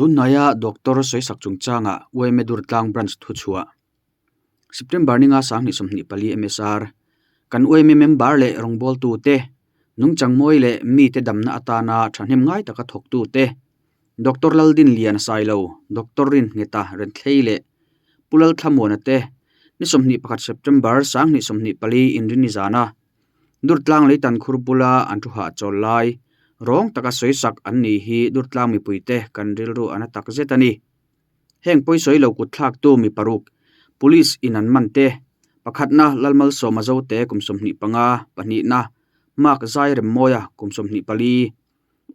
Tunhnaia Doctor sawisak chungchanga yma Durtlang Branch thuchhuah, September ninga 2024 MSR, Kan yma member leh rawngbawltute, nungchang mawi leh mite damna atana thahnem ngai taka thawktute, Doctor Laldinliana Sailo, Doctor Rinngeta Renthlei leh Pu Lalthlamuana te, ni 21 September 2024 inrinni zana Durtlang leitan khur bula an thu hahchawl lai rawng taka sawisak an nih hi Durtlang mipuite kan rilru a na tak zet a ni. Heng pawisawi lo kut thlaktu mi paruk Police in an man te, pakhatna Lalmalsawma Zote kum 25, pahnihna Mark Zairemmawia kum 24,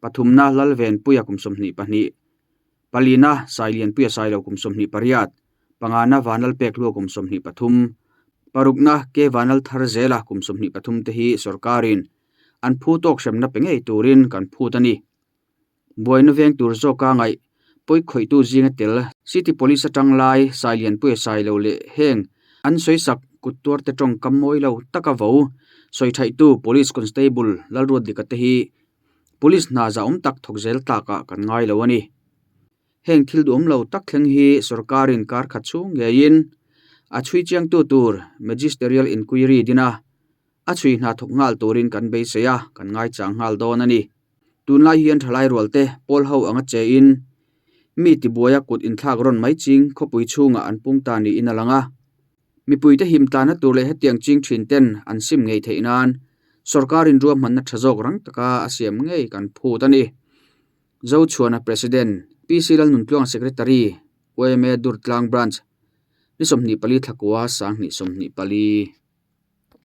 pathumna Lalvenpuia kum 22, palina Sailianpuia Sailo kum 28, Pangana Vanlalpek hlua kum 23, parukna Ke Vanlal thar zela kum 23 te hi sorkarin an phu tawk hremna pe ngei turin kan phut a ni. Buaina veng tur zawka ngaih pawi khawihtu zinga tel City Police atang lai Sailianpuia Sailo leh heng an sawisak kut tuarte tawngkam mawi lo taka vo sawi thaihtu Police Constable Lalruatdika te hi Police hna zahawm tak thawk zel tlakah kan ngai lo a ni. Heng thil duhawm lo tak thleng hi sorkarin kar khat chhung ngeiin a chhui chiangtu tur Magisterial Inquiry din a, a chhui hna thawk nghal turin kan beisei a, kan ngaichang nghal dawn a ni. Tunlai hian thalai rualte pawl ho anga chein mi tibuaia kut inthlak rawn mai ching khawpui chhungah an pung ta niin a lang a. Mipuite himtlana tur leh hetiang ching thin ten an sim ngei theih nan sorkarin ruahmanna tha zawk rang taka a siam ngei kan phut a ni. Zochhuana President, PC Lalnuntluanga Secretary, yma Durtlang Branch, ni 24 thlakua 2024.